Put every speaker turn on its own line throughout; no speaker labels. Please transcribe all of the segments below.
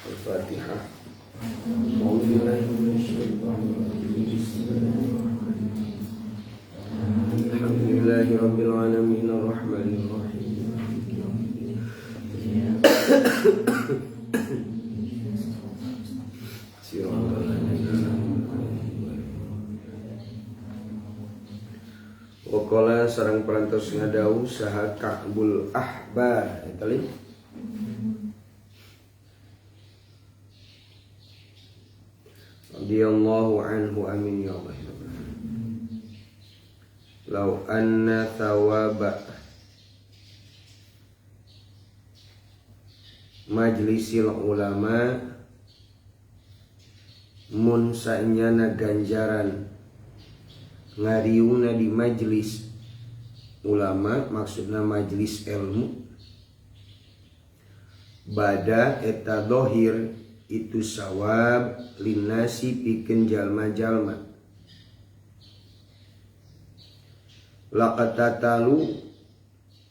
Al-Fatihah. Alhamdulillahi rabbil alamin arrahmanir rahim. Waqala sareng parantos ngadau saha Ka'bul Ahbar eta li radhiyallahu anhu amin ya Allah. Lau anna thawaba majlisil ulama mun sanyana ganjaran ngariungna di majlis ulama, maksudna majlis ilmu, bada eta dohir itu sawab linnasi pikeun jalma-jalma laqatatalu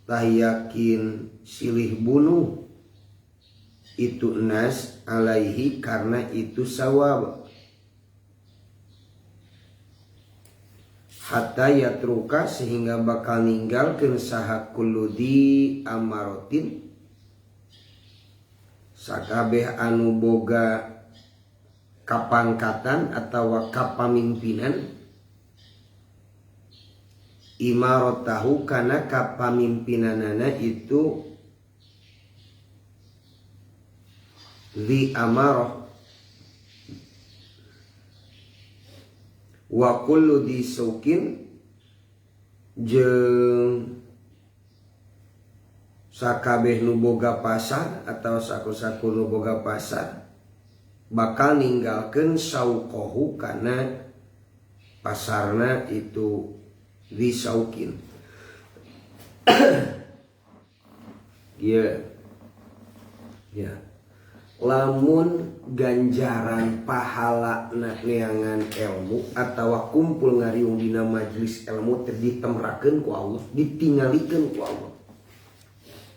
tah yakin silih bunuh itu nas alaihi karena itu sawab hatta yatruka sehingga bakal ninggalkeun saha kullu di amarotin sakabeh anu boga kapangkatan atawa kapamimpinan imaratahu kana kapamimpinanana itu di amarah wa kullu di saukin jeung sakabeh nu boga pasar atau saku-saku nu boga pasar bakal ninggalkeun sauqahu kana pasarna itu di saukin. Ieu ya lamun ganjaran pahala neangan ilmu atawa kumpul ngariung dina majelis ilmu teh ditemrakeun ku Allah, ditingalikeun ku Allah.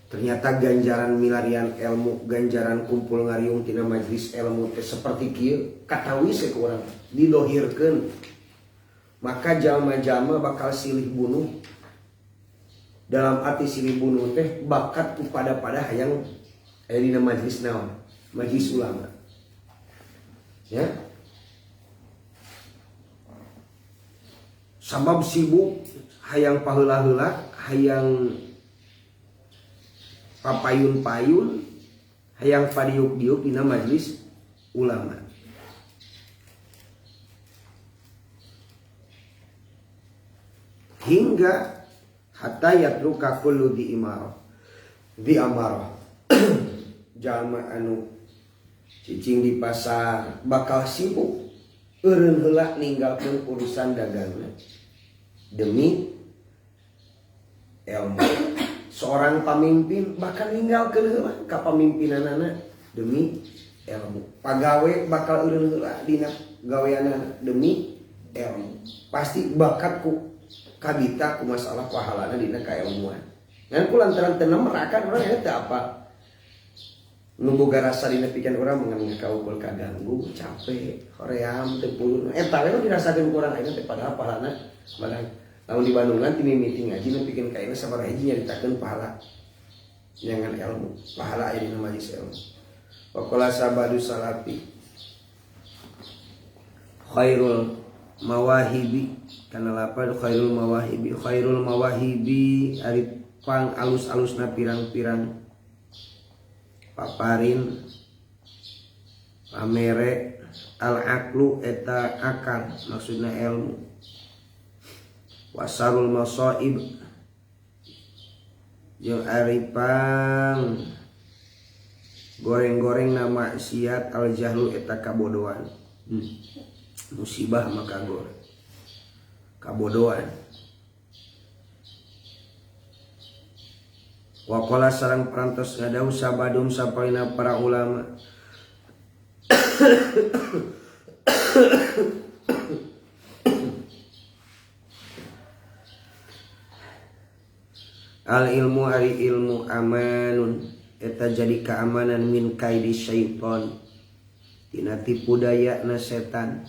Ternyata ganjaran milarian ilmu, ganjaran kumpul ngariung dina majelis ilmu teh seperti kieu, katawi ku urang didohirkeun. Maka jalma-jalma bakal silih bunuh. Dalam arti silih bunuh teh bakat kepada-pada hayang aya dina majelis naon? Majelis ulama. Ya. Sabab sibuk hayang paheula-heula, hayang papayun-payun, hayang padiuk-diuk dina majelis ulama. Hingga hatta yatruka kullu di imarah. Di amarah. Jalma anu cicing di pasar bakal sibuk eureun heula ninggalkeun urusan dagangna demi ilmu. Seorang pamimpin bakal ninggalkeun heula ka pamimpinanana demi ilmu. Pagawe bakal eureun heula dina gaweanana demi ilmu. Pasti bakat ku kabita ku masalah pahalana dina kailmuan. Ngan ku lantaran teu nemerakan urang eta teu apa. Nu boga rasa dina pikiran urang mengenai kaukul kaganggu, capek, hoream, teu pulun. Eta we dirasakeun ku urang ayeuna teh padahal pahalana balang. Lamun di Bandungan ti mimiti ngaji nu pikeun ka ayeuna sabaraha hiji nyaritakeun pahala nyangan ilmu, pahala aya dina majelis ilmu. Waqala sabadu salafi khairul mawahibi kana lapar khairul mawahibi, khairul mawahibi ari pang alus-alusna pirang-pirang paparin pamere al aqlu eta akal maksudna ilmu wasarul masaib jeung ari pang goreng-goreng na maksiat al jahlu eta kabodohan. Musibah maka gor kabodohan. Waqala sareng parantos ngadau sabadum sapalina para ulama. Al ilmu ari ilmu amanun eta jadi keamanan min kaidi syaiton tina tipu dayana setan.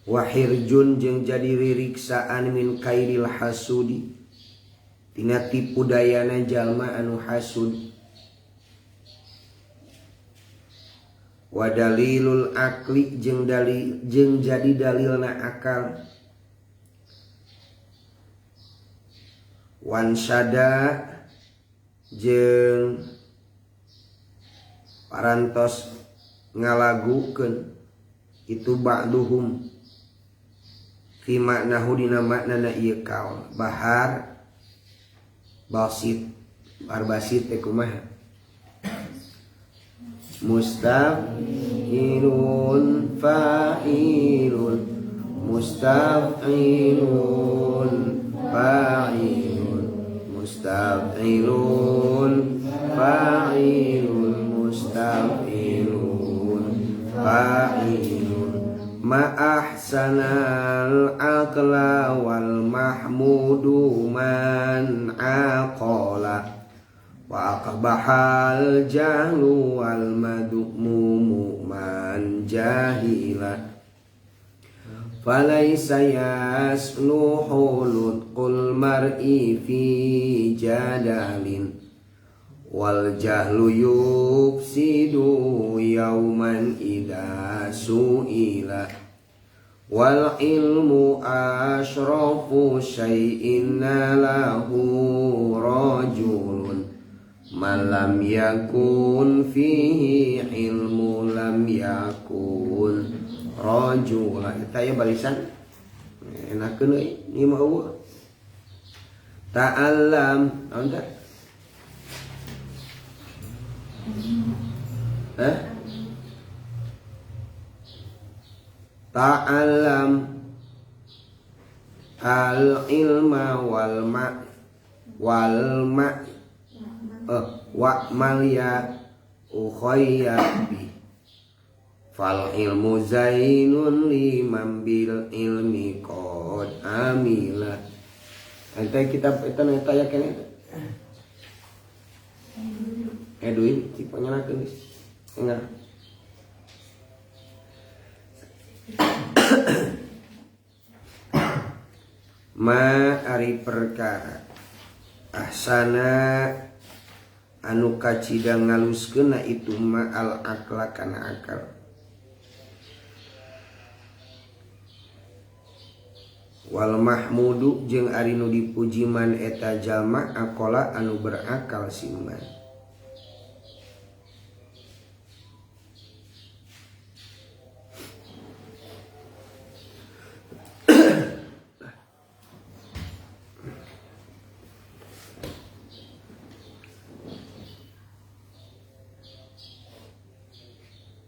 Wa hirjun jeung jadi ririksaan min kaidil hasudi tina tipu dayana jalma anu hasud. Wa dalilul akli jeung dalil jeung jadi dalilna akal. Wansada jeung parantos ngalagukeun itu ba'duhum fi maknahu dina maknana ieu kaul bahar basit bahar basit teh kumaha mustaf'ilun fa'ilun mustaf'ilun fa'ilun mustaf'ilun fa'ilun mustaf'ilun fa'ilun ma ahsanal aqla wal mahmudu man aqala wa aqbahal jahlu wal madmumu man jahila falaisa yasluhu nutqul mar'i fi jadalin wal jahlu yufsidu yauman idza su'ila wal ilmu asyrafu syai'in lahu rajulun man lam yakun fihi ilmu lam yakun rajula. Eta ya barisan enakeun euy ieu mah eueuh ta'allam naon teh? Hah? Ta'allam al ilma wal ma wal ma wa mal ya ukhayya bi fal ilmu zainun liman bil ilmi qad amila. Eta kitab eta nu eta ya keneh. Edwin cipanya nakeun geus. Enggak. Ma ari perkara ahsana anu kacida ngaluskeunna itu ma al akla kana akal. Wal mahmudu jeung ari nu dipuji man eta jalma aqala anu berakal siman.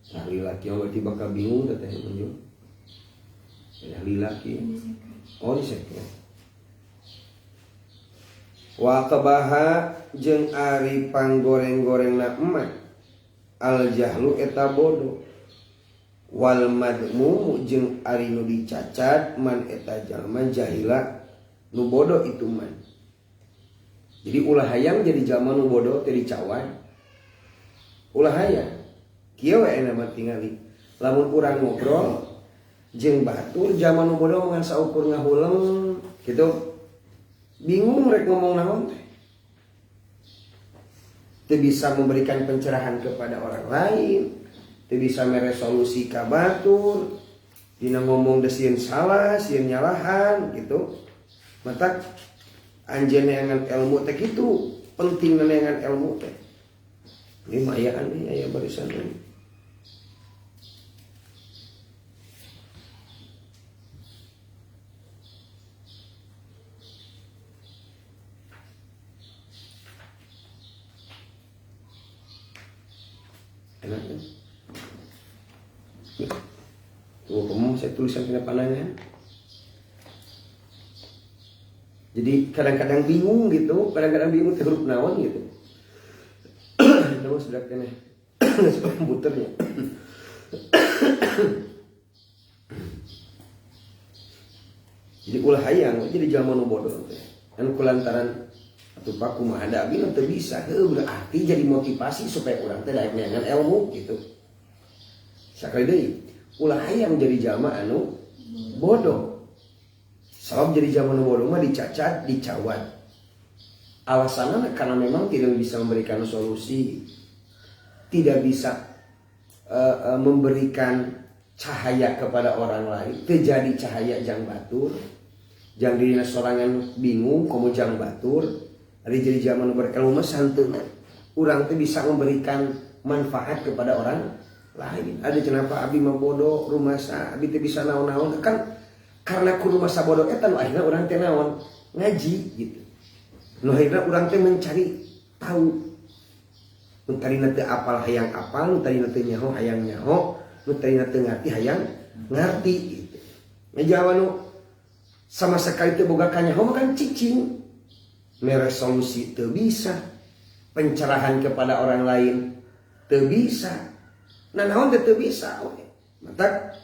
Ahli laki berarti bakal bingung teteh menjung. Ahli laki. Oh diseke. Wa qabaha jeung ari panggoreng-gorengna emak al jahlu eta bodoh. Wal madmumu jeung ari nu dicacat man eta jalma jahila nu bodoh itu man. Jadi ulah hayang jadi jalma nu bodoh teh dicawan. Ulah hayang. Kieu we enak mah tingali. Lamun urang ngobrol jeung batur jalma nu bodoh ngan saukur ngahuleng gitu. Bingung rek ngomong naon teh. Teu bisa memberikan pencerahan kepada orang lain, teu bisa mere solusi ka batur. Dina ngomong deui sieun salah, sieun nyalahan gitu. Matak anjeun neangan ilmu teh kitu, penting neangan ilmu teh. Ini mah ayaan nih, aya barisan ini. Enak kan? Tuh, kamu saya tulisan kena pandangan. Jadi kadang-kadang bingung gitu, kadang-kadang bingung teh huruf naon gitu. Itu sudah kena komputernya. Jadi ulah hayang jadi jalma nu bodoh teh. Kan kulantaran atuh Pak kumaha da abi teu bisa, heuh berarti jadi motivasi supaya urang teh daek neangan ilmu gitu. Sakali deui, ulah hayang jadi jalma anu bodoh. Sabab jadi jalma anu bodoh mah dicacat, dicawat. Alasannya karena memang tidak bisa memberikan solusi, tidak bisa memberikan cahaya kepada orang lain, terjadi cahaya jang batur, jang dirina sorangan bingung, komo jang batur, ari jadi zaman berkeluma santeuna, urang teh bisa memberikan manfaat kepada orang lain. Ada kenapa abi mah bodoh, rumasa abi teh bisa naon-naon kan karena ku rumasa bodoh eta nu akhirna urang teh naon ngaji gitu. Nu akhirna urang teh mencari tahu. Nu tadina teu apal hayang apal, nu tadina teu nyaho hayang nyaho, nu tadina teu ngarti hayang ngarti gitu. Ngajawa nu sama sekali teu boga kanyaho mah kan cicing. Mere solusi teu bisa, pencerahan kepada orang lain teu bisa. Nah naon teh teu bisa we. Matak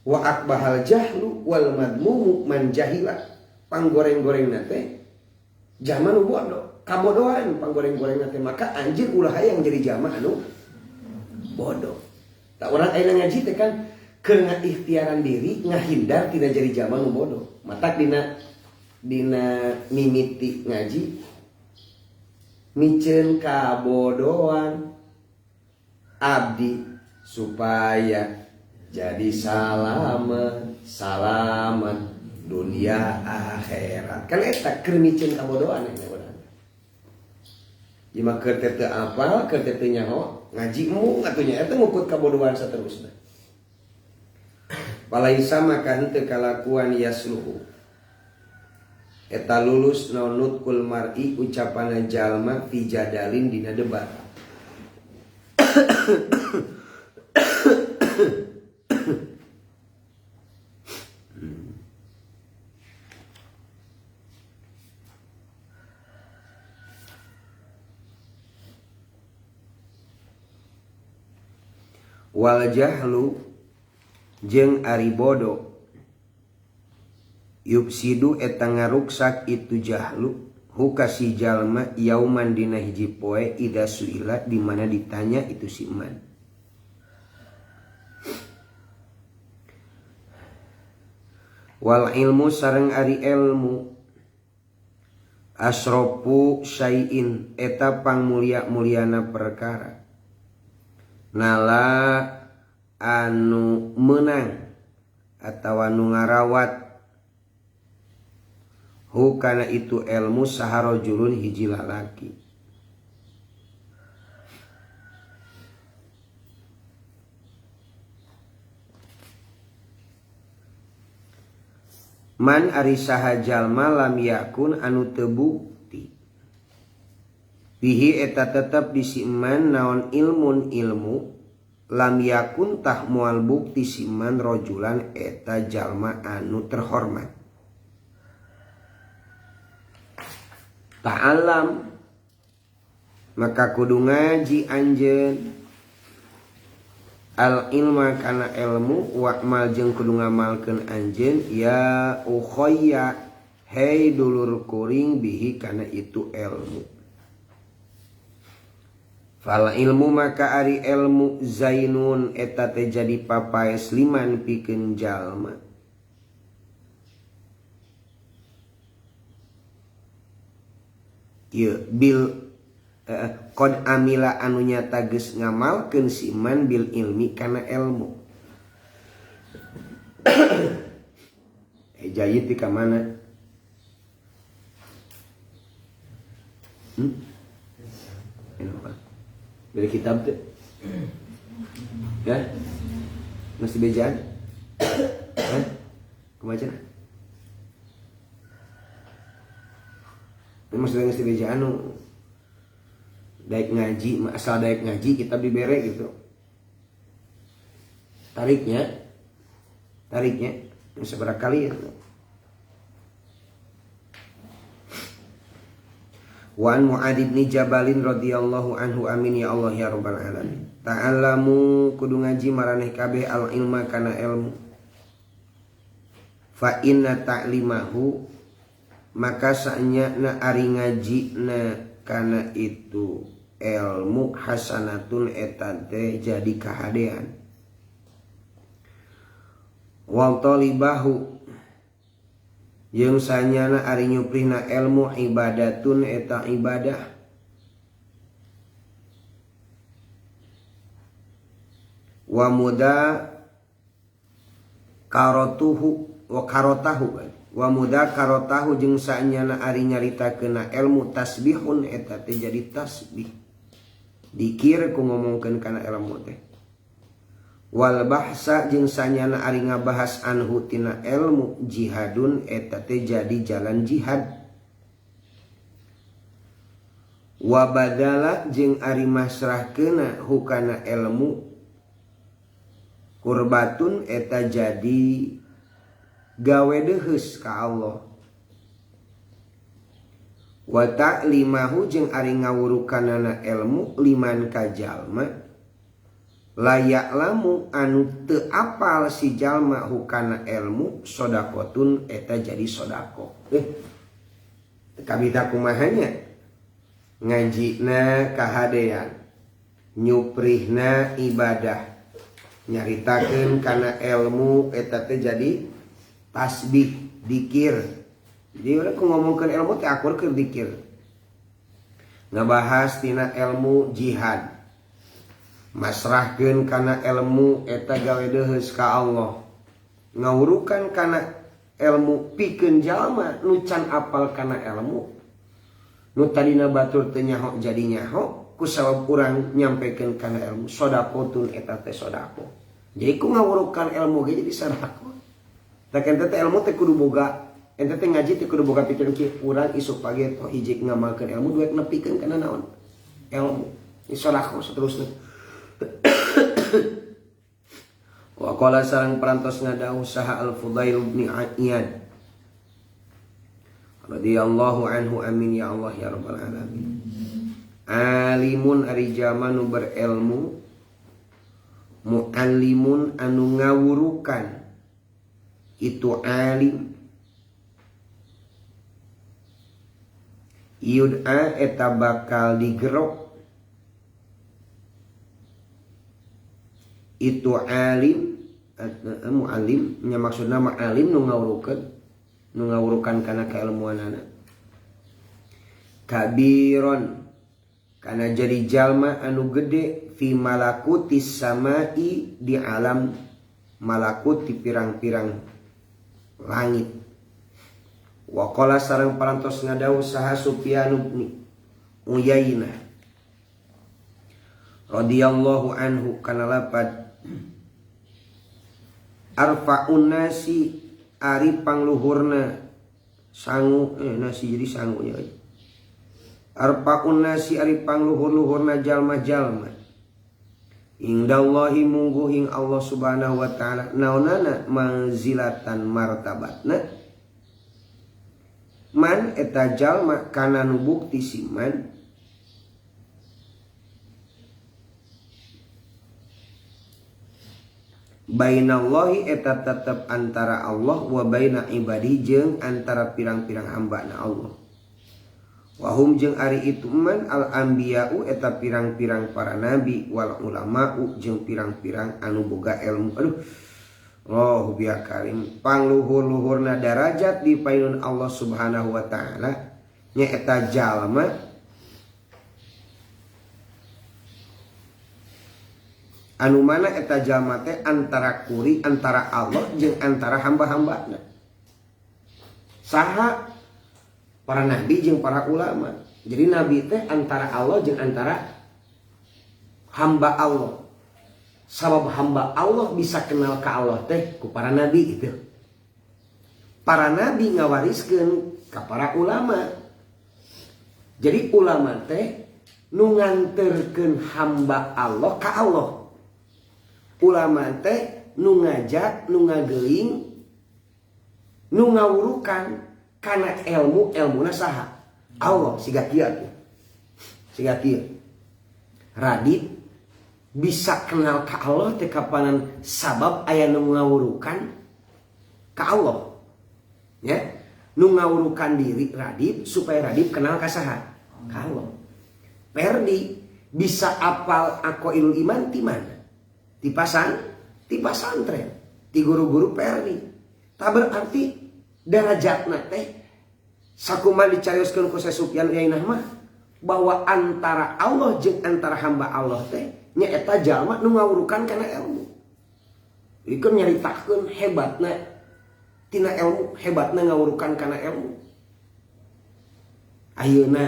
wa akbahal jahlu wal madmumu man jahila. Panggoreng-gorengna teh jalma nu bodoh, kabodohan panggoreng-gorengna teh, maka anjir ulah hayang jadi jalma anu bodoh. Tak urang ayeuna ngaji teh kan keur ngaikhtiaran diri ngahindar tidak jadi jalma nu bodoh. Matak dina mimiti ngaji miceun kabodohan abdi supaya jadi salamet salamet dunia akhirat. Kan eta keur miceun kabodohan eta urang. Ieu mah keur teh teu apal, keur teh teu nyaho, ngaji mung atuh nya eta ngukut kabodohan saterusna. Palaisa maka henteu kalakuan yasluhu. Eta lulus naon nutkul mar'i ucapana jalma fi jadalin dina debat. Wal jahlu jeung ari bodo yufsidu eta ngaruksak itu jahlu hukasi jalma yauman dina hiji poe ida suila di mana ditanya itu si man. Wal ilmu sareng ari ilmu asrofu syai'in eta pangmulia-muliana perkara nala anu menang atawa nu ngarawat hu kana itu ilmu saharojulun hiji lalaki. Man ari saha jalma lam yakun anu teu bukti bihi eta tetep di si man naon ilmun ilmu lam yakun tah moal bukti si man rojulan eta jalma anu terhormat. Ta'alam maka kudu ngaji anjeun al ilma kana ilmu wa'mal jeung kudu ngamalkeun anjeun ya ukhayya hei dulur kuring bihi kana itu ilmu. Fal ilmu maka ari ilmu zainun eta teh jadi papaes liman pikeun jalma. Ieu bil qad amila anu nyata geus ngamalkeun si man bil ilmi kana ilmu. Jayid di ka mana? Dari kitab teh. Ya? Masih bejaan? Hah? Kumaha cenah? Ini maksudnya ngasih bejaan nu daek ngaji, asal daek ngaji kitab dibere gitu. Tariknya seberapa kali ya. Wa an Mu'adz bin Jabalin radhiyallahu anhu amin ya Allah ya rabbal alamin. Ta'allamu kudu ngaji maraneh kabeh al ilma kana ilmu. Fa inna ta'limahu maka saenyana ari ngajina kana itu ilmu hasanatun eta teh jadi kahadean. Wal talibahu jeung sanyana ari nyuprihna ilmu ibadatun eta ibadah. Wa muda karotuhu wa karotahu wa muda karotahu jeung sanyana ari nyaritakeunna ilmu tasbihun eta teh jadi tasbih. Dikir ku ngomongkeun kana ilmu teh. Wal bahsa jeung sanyana ari ngabahas anhu tina ilmu jihadun eta teh jadi jalan jihad. Wa badala jeung ari masrahkeuna hukana ilmu kurbatun eta jadi gawe deheus ka Allah. Wa ta'limahu jeung ari ngawurukanana ilmu liman ka jalma layak lamu anu teu apal si jalma hukana ilmu sodakotun eta jadi sodako. Kabita kumahanya ngajina kahadean, nyuprihna ibadah, nyaritakeun kana ilmu eta teh jadi tasbih, dikir. Jadi urang ngomongkeun ilmu teh akur keur dikir. Ngabahas tina ilmu jihad. Masrahkeun kana ilmu eta gawe deheus ka Allah. Ngawurukan kana ilmu pikeun jalma nu can apal kana ilmu. Nu tadina batur teu nyaho jadi nyaho ku sabab urang nyampekeun kana ilmu sodaqotun eta teh sodaqo. Jadi ku ngawurukan ilmu ge jadi sodaqo. Tak ente teh ilmu teh kudu boga, ente teh ngaji teh kudu boga pikeun kieu urang isuk pagi toh hiji ngamalkeun ilmu duek nepikeun kana naon? Ilmu. Ini sodaqo seterusna. Wa qala sareng parantos ngadawuh saha Al-Fudail bin Iyad radhiyallahu anhu amin ya Allah ya rabbal alamin. Alimun ari jalma nu berilmu, muallimun anu ngawurukan itu alim. Yud'a eta bakal digerok itu alim muallim nya maksudna ma'alim nu ngawurukeun, nu ngawurukan kana kailmuanana. Kabiron kana jadi jalma anu gede fi malakutis samai di alam malakut di pirang-pirang langit. Wa qala sareng parantos ngadawuh saha Sufyan bin Uyainah radhiyallahu anhu kana lapad arfa'un nasi ari pangluhurna sangu nasi jadi sangunya. Arfa'un nasi ari pangluhur-luhurna jalma-jalma indallahi mungguhing Allah subhanahu wa ta'ala naonana manzilatan martabatna man eta jalma kana nu bukti si man bainallahi eta tetep antara Allah wa baina ibadi jeung antara pirang-pirang hamba na Allah. Wahum jeung ari itu man al anbiya'u eta pirang-pirang para nabi wal ulama'u jeung pirang-pirang anu boga ilmu. Aduh, Allahu biya karim pangluhur-luhurna darajat di payun Allah subhanahu wa ta'ala nya eta jalma anu mana eta jalma teh antara kuri antara Allah jeung antara hamba-hambana. Saha para nabi jeung para ulama. Jadi nabi teh antara Allah jeung antara hamba Allah. Sabab hamba Allah bisa kenal ka Allah teh ku para nabi itu. Para nabi ngawariskeun ka para ulama. Jadi ulama teh nu nganterkeun hamba Allah ka Allah. Ulama teh nu ngajak, nu ngageuing, nu ngawurukan kana ilmu ilmuna saha? Allah siga kieu atuh. Siga kieu. Radit bisa kenal ka Allah teh kapanan sabab aya nu ngawurukan ka Allah. Ya. Nu ngawurukan diri Radif supaya Radif kenal ka saha? Ka Allah. Perdi bisa apal aqaidul iman ti mana? Ti pasantren, ti guru-guru Perdi. Tak berarti derajatna teh sakumaha dicarioskeun ku Sufyan Uyainah mah bahwa antara Allah jeung antara hamba Allah teh nyaeta jalma nu ngawurukan kana ilmu. Ieu nyaritakeun hebatna tina ilmu, hebatna ngawurukan kana ilmu. Ayeuna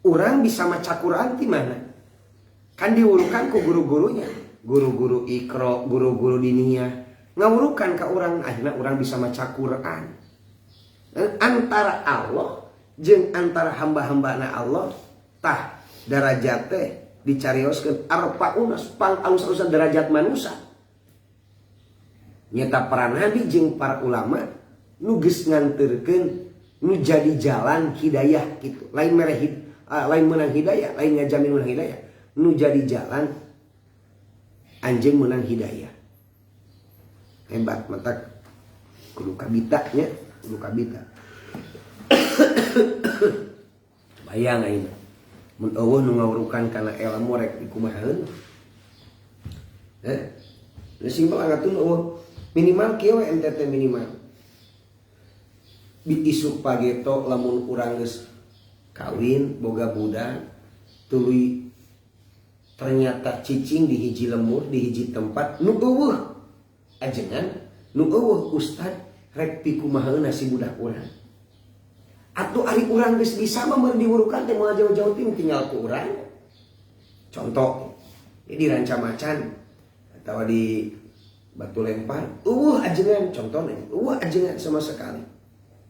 urang bisa maca Quran ti mana? Kan diwurukan ku guru-gurunya, guru-guru Iqra, guru-guru diniyah ngawurukan ka urang, akhirna urang bisa maca Quran. Antara Allah jeung antara hamba-hambana Allah tah darajat teh dicarioskeun arfauna pang alus-alusan derajat manusia. Nyata para nabi jeung para ulama nu geus nganterkeun nu jadi jalan hidayah gitu. Lain mere lain menang hidayah, lain ngajamin menang hidayah. Nu jadi jalan anjeun menang hidayah. Hebat matak kudu kabita nya, kudu kabita. Bayang ayeuna mun eueuh nu ngawurukan kana ilmu rek dikumahaeun. Simpel angatun eueuh minimal kieu we ente teh minimal. Bi isuk pageto lamun urang geus kawin boga budak tuluy ternyata cicing di hiji lemur di hiji tempat nu eueuh ajengan nu eueuh ustad rek pikumahaeun si budak urang. Atuh ari urang geus bisa mah mun diwurukan teh moal jauh-jauh ting tinggal ku urang. Contoh di Rancamacan atau di Batu Lempar eueuh ajengan contohna eueuh ajengan sama sekali.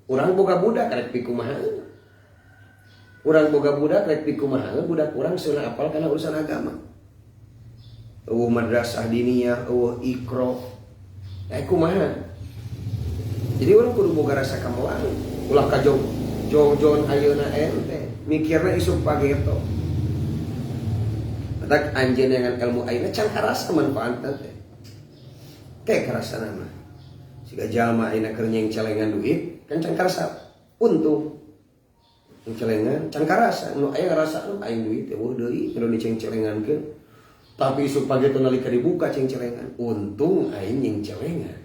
Urang boga budak rek pikumahaeun. Urang boga budak rek pikumahaeun budak urang seunah apal kana urusan agama. Eueuh madrasah diniyah, eueuh Iqra. Kumaha? Jadi urang kudu boga rasa kamoan. Ulah ka jong-jong ayeuna ente mikirna isuk pageto. Matak anjeun dengan ilmu ayeuna can karasa manfaatna teh. Kayak karasa nama. Siga jalma ayeuna keur nyengcelengan duit kan can karasa untung. Nyengcelengan can karasa nu aya ngarasa nu aing duit teh eueuh deui kudu dicengcelengankeun. Tapi isuk pageto nalika dibuka cengcelengan, untung aing nyengcelengan.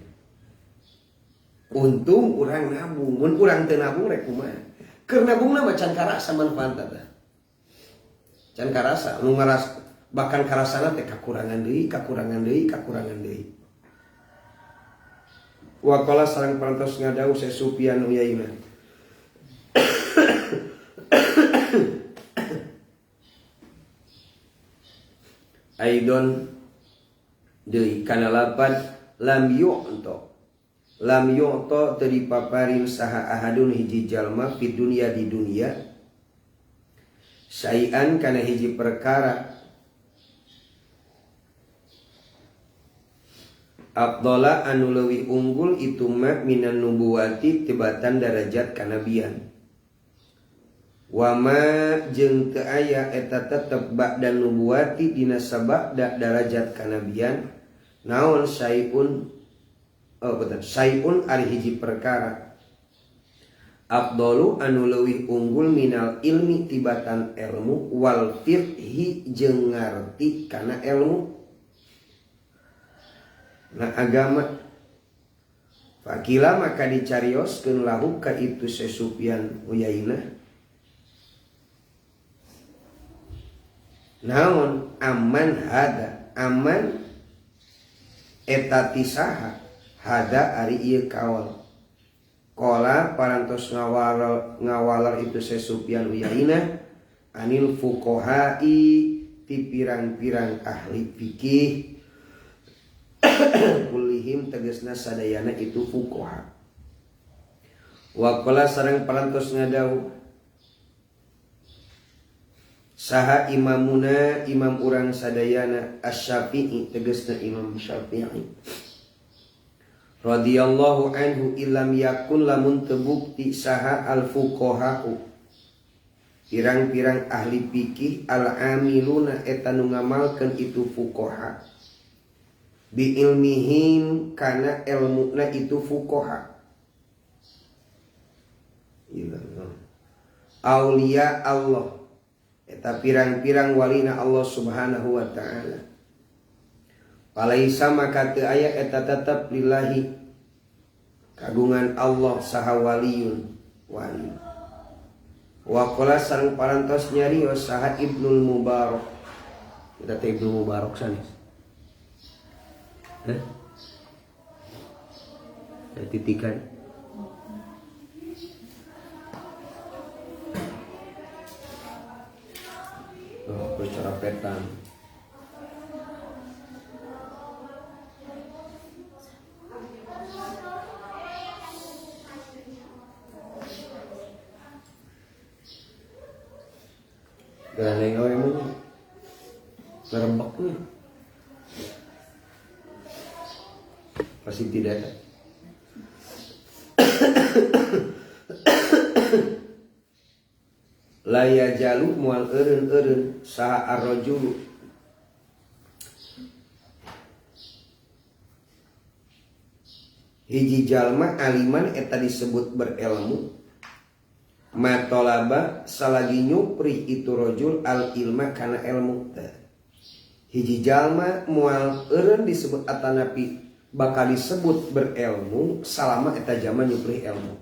Untung urang nabung, mun urang teu nabung rek kumaha? Keur nabungna mah can karasa manfaatna teh. Can karasa, nu ngaras bahkan karasana teh kakurangan deui, kakurangan deui, kakurangan deui. Wa qala sareng parantos ngadawuh Sufyan Uyainah. Aidon deui kana lapad lam yu'ta. Lam yu'ta teu dipaparin saha ahadun hiji jalma fi dunya di dunya sa'ian kana hiji perkara afdala anu leuwih unggul itu ma minan nubuwati tibatan darajat kanabian. Wama jeung teu aya eta tetep ba'da nubuwati dina sabada darajat kanabian naon sa'iun sa'iun ari hiji perkara afdalu anu leuwih unggul minal ilmi tibatan ilmu wal fiqhi jeung ngarti kana ilmu na agama. Fakila maka dicarioskeun lahu ka itu Sufyan Uyainah naon aman hada aman eta tisaha hada ari ieu kaol qala parantos ngawalar itu Sufyan Uyainah anil fuqahai ti pirang-pirang ahli fikih kulihim tegasna sadayana itu fuqaha. Wa qala sareng parantos ngadawuh saha imamuna imam urang sadayana Asy-Syafi'i tegasna Imam Syafi'i radhiyallahu anhu illam yakun lamun tebukti saha al fuqaha'u pirang-pirang ahli fikih al amiluna eta nu ngamalkeun itu fuqaha bi ilmihim kana ilmuna itu fuqaha. Aulia Allah eta pirang-pirang walina Allah Subhanahu wa ta'ala. Palaisa maka teu aya eta tetep lillahi kagungan Allah saha waliyun wali. Wa qala sareng parantos nyarios saha Ibnul Mubarak. Eta teh Ibnul Mubarak sanes. Heh? Titikan. Oh, cara petang. Gak emang merebak nih. Pasti tidak ada. Laya jalu mual eureun-eureun saha arrajulu hiji jalma aliman eta disebut berilmu matolaba salagi nyuprih itu rajul al ilma kana ilmu teh hiji jalma mual eureun disebut atanapi bakal disebut berilmu salama eta jalma nyuprih ilmu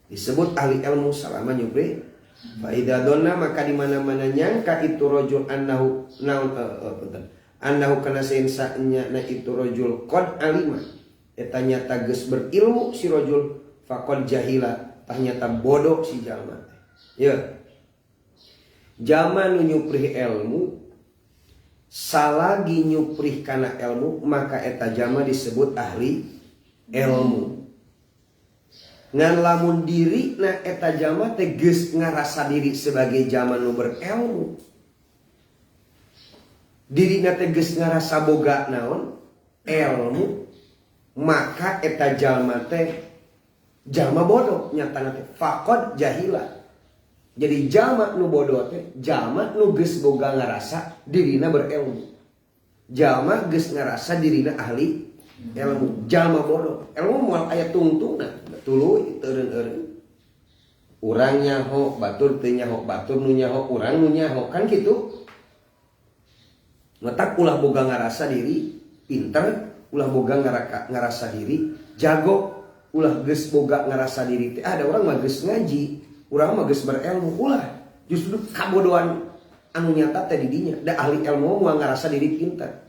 disebut ahli ilmu salama nyuprih. Fa idza donna maka di mana-mana nyangka itu rajul annahu naun annahu kana saensa nya na itu rajul qad alima eta nyata geus berilmu si rajul faqad jahila tah nyata bodoh si jalma teh. Ya. Jalma nu nyuprih ilmu salagi nyuprih kana ilmu maka eta jalma disebut ahli ilmu. Ngan lamun diri na eta jalma teh geus ngarasa diri sebagai jalma nu berilmu. Dirina teh geus ngarasa boga naon? Ilmu. Maka eta jalma teh jalma bodoh nyatana teh faqad jahila. Jadi jalma nu bodoh teh jalma nu geus boga ngarasa dirina berilmu. Jalma geus ngarasa dirina ahli ilmu. Jalma bodoh. Ilmu moal aya tungtungna. Tuluy teureun-eureun. Urang nyaho, batur teu nyaho, batur nu nyaho, urang nu nyaho, kan kitu. Matak ulah boga ngarasa diri pinter, ulah boga ngarasa diri jago, ulah geus boga ngarasa diri teh ada urang mah geus ngaji, urang mah geus berilmu, ulah. Justru kabodohan anu nyata teh di dinya, da ahli ilmu moal ngarasa diri pinter.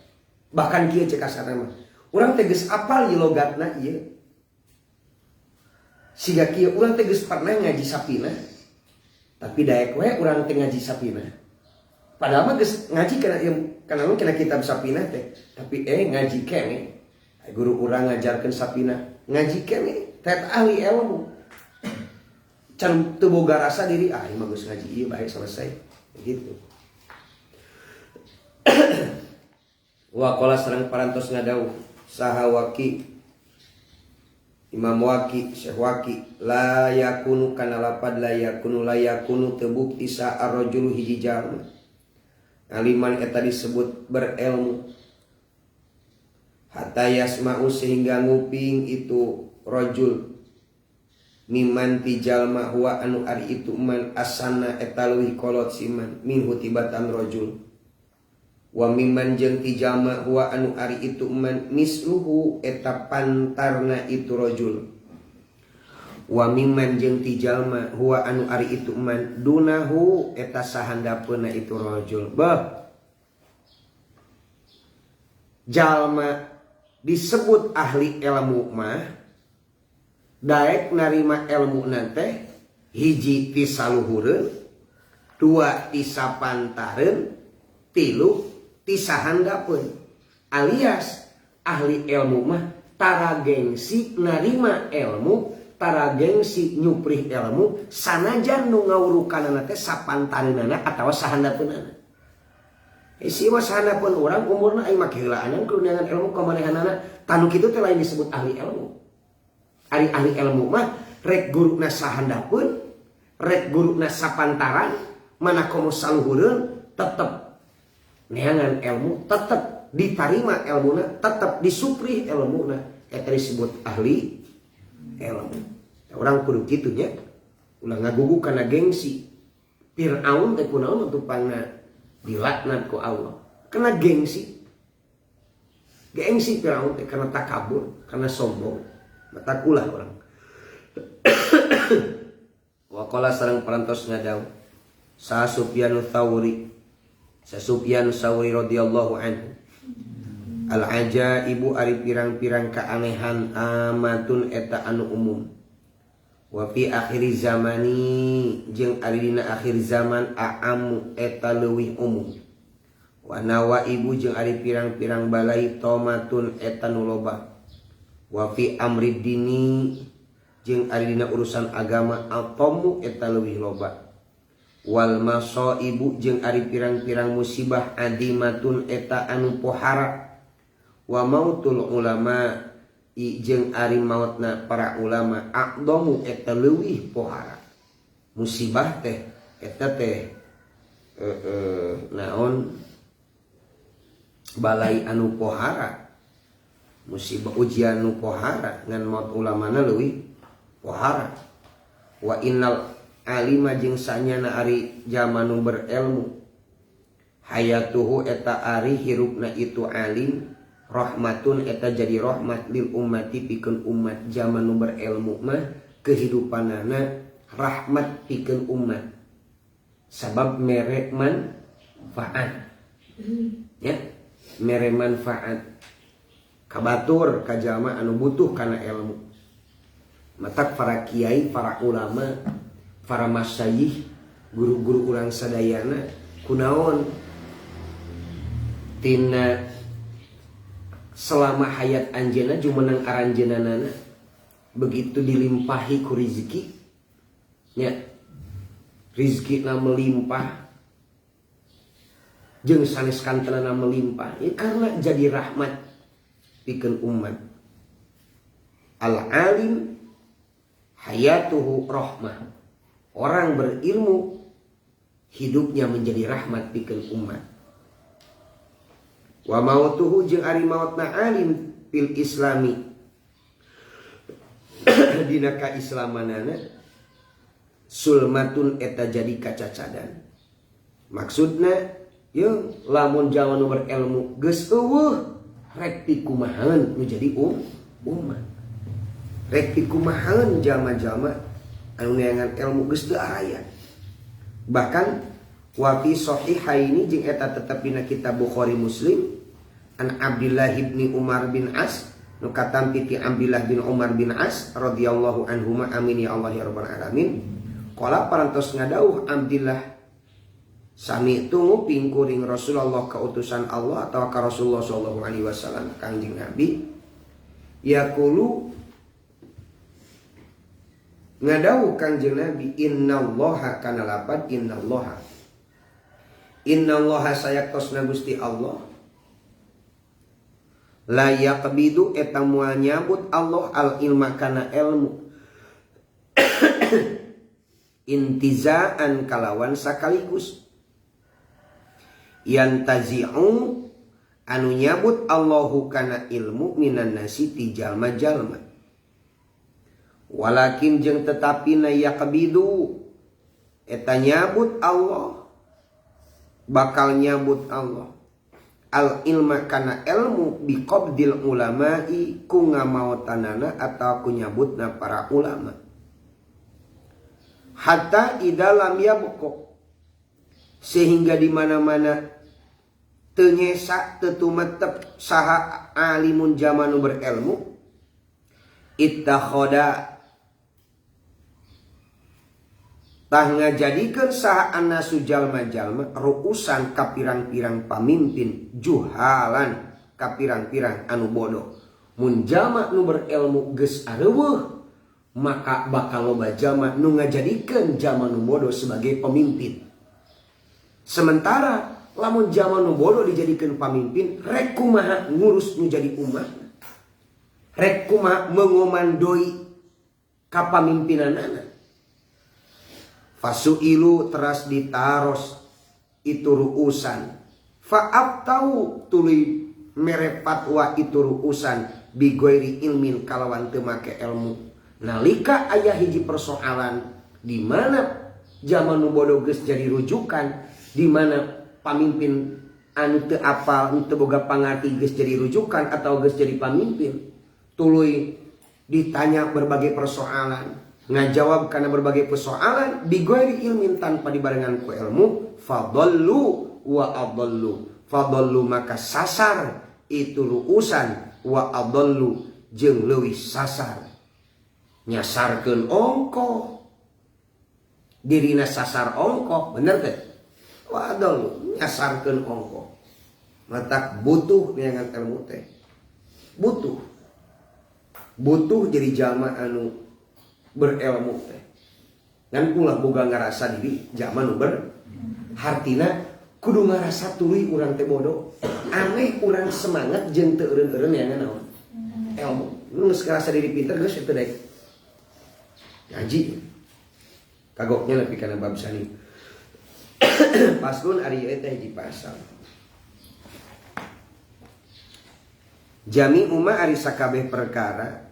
Bahkan kieu cek kasarna mah, urang teh geus apal ieu logatna ieu. Siga kieu urang teh geus pernah ngaji sapina. Tapi daek we urang teh ngaji sapina. Padahal mah geus ngaji kana ieu kana kana kitab sapina teh, tapi ngaji keneh. Guru urang ngajarkeun sapina, ngaji keneh teh ahli ilmu. Can teu boga rasa diri ah ieu mah geus ngaji ieu bae selesai. Gitu. Wa qala sareng parantos ngadawuh saha Waki Imam Waki, Syekh Waki, la yakunu kana lapad la yakunu tebukti sa ar-rajulu hiji jalma. Aliman eta disebut berilmu. Hatta yasma'u sehingga nguping itu rajul miman ti jalma huwa anu ari itu man asana eta leuwih kolot siman minhu tibatan rajul. Wa mimman jeung ti jalma huwa anu ari itu man misluhu eta pantarna itu rajul. Wa mimman jeung ti jalma huwa anu ari itu man dunahu eta sahandapeuna itu rajul. Bah. Jalma disebut ahli ilmu mah daek narima ilmu teh hiji ti saluhureun, dua ti sapantareun, tilu ti sahandapeun. Alias ahli ilmu mah tara gengsi narima ilmu, tara gengsi nyuprih ilmu sanajan nu ngawurukanana teh sapantareunana atawa sahandapeunana. Si mah sahandapeun urang umurna aing make heulaanan kuneangan ilmu ka manehanana, tanu kitu teh lain disebut ahli ilmu. Ari ahli ilmu mah rek guruna sahandapeun, rek guruna sapantaran, mana komo saluhureun tetep neangan ilmu, tetap ditarima ilmuna, tetap disuprih ilmuna, eta disebut ahli ilmu. Orang kudu kitu nya, ulah ngagugu kana gengsi. Fir'aun teh kunaon atuh pangna dilaknat ku Allah. Karena gengsi. Gengsi Fir'aun teh karena takabur, karena sombong. Matakulah orang. Wa qala sareng parantos ngadawuh Sa Sufyan Tsauri, Sa Sufyan Tsauri radhiyallahu anhu. Al ajaibu ari pirang-pirang keanehan amatun eta anu umum. Wa fi akhir zamani jeung ari dina akhir zaman a'amu eta leuwih umum. Wa nawaibu jeung ari pirang-pirang balai tomatun eta nu loba. Wa fi amri dini jeung ari dina urusan agama atomu eta leuwih loba. Wal masaibu jeung ari pirang-pirang musibah adimatun eta anu pohara. Wa mautul ulama jeung ari mautna para ulama aqdamu eta leuwih pohara. Musibah teh eta teh naon balai anu pohara, musibah ujian anu pohara ngan maut ulamana leuwih pohara. Wa innal alima jeung sanyana ari jalma nu berilmu hayatuhu eta ari hirupna itu alim rahmatun eta jadi rahmat lil ummati pikeun umat. Jalma nu berilmu mah kehidupanana rahmat pikeun umat sabab mere manfaat, ya mere manfaat kabatur ka jalma anu butuh kana ilmu. Matak para kiai, para ulama, para masyayikh, guru-guru urang sadayana kunaon tina selama hayat anjeunna jumeneng aranjeunana begitu dilimpahi ku rizki, nya rizkina melimpah jeung sanes kantenana melimpah, ya karena jadi rahmat pikeun umat. Al alim hayatuhu rahmah. Orang berilmu hidupnya menjadi rahmat pikeun umat. Wa mautuhu jeung ari mautna alim fil islami dina kaislamanana sulmatun eta jadi kacacadan. Maksudna ye lamun jalma nu berilmu geus eueuh rek pikumahan nu jadi umat. Rek pikumahan jalma-jalma anu neangan ilmu geus teu araya. Bahkan wa fi sahihaini jeung eta tetep dina kitab Bukhari Muslim an Abdullah bin Umar bin As nu katampi ti Abdullah bin Umar bin As radhiyallahu anhuma amin ya Allah ya rabbal alamin. Qala parantos ngadauh Abdullah sami nguping kuring Rasulullah kautusan Allah atau ka Rasulullah sallallahu alaihi wasallam Kangjeng Nabi yaqulu ngadauh Kangjeng Nabi innallaha kana lapad innallaha innallaha sayaktosna Gusti Allah la yaqbidu eta moal nyabut Allah al ilma kana ilmu intizaan kalawan sakaligus yantazi'u anu nyabut Allahu kana ilmu minan nasi ti jalma-jalma walakin jeung tetapi na yaqbidu eta nyabut Allah bakal nyabut Allah al ilma kana ilmu biqabdil ulama'i ku ngamaotanana atau ku nyabutna para ulama hatta idza lam yabqa sehingga di mana-mana teu nyesa teu tumetep saha alimun jalma nu berilmu ittakhoda tah ngajadikeun saha annasu jalma-jalma ruusan ka pirang-pirang pamimpin juhalan ka pirang-pirang anu bodoh. Mun jalma nu berilmu geus areuweuh maka bakal loba jalma nu ngajadikeun jalma nu bodoh sebagai pemimpin. Sementara lamun jalma nu bodoh dijadikeun pamimpin rek kumaha ngurus nu jadi umat, rek kumaha mengomandoi kapamimpinanana. Fasuilu teras ditaros itu ruusan fa'aftau tuluy mere fatwa itu ruusan bigoiri ilmin kalawan teu make ilmu. Nalika aya hiji persoalan di mana Jalma nu bodoh geus jadi rujukan di mana pamimpin anu teu apal, teu boga pangarti geus jadi rujukan atau geus jadi pamimpin. Tuluy ditanya berbagai persoalan, ngajawab karena berbagai persoalan bighairi ilmin tanpa dibarengan ku ilmu, fadallu wa adallu. Fadallu maka sasar itu ruusan, wa adallu jeung leuwih sasar. Nyasarkeun ongkoh, dirina sasar ongkoh, bener teh? Wa adallu nyasarkeun ongkoh. Matak butuh neangan ilmu teh. Butuh. Butuh jadi jalma anu berilmu teh. Ngan ulah boga ngarasa diri jalma nu ber hartina kudu ngarasa tuluy urang teh bodoh. Aneh urang semangat jeung teu eureun-eureun neangan naon? Ilmu. Nu geus ngarasa diri pinter geus teu daek ngaji. Kagoknya lebih kana bab sani. Paslon ari ieu teh hiji pasal. Jami umma ari sakabeh perkara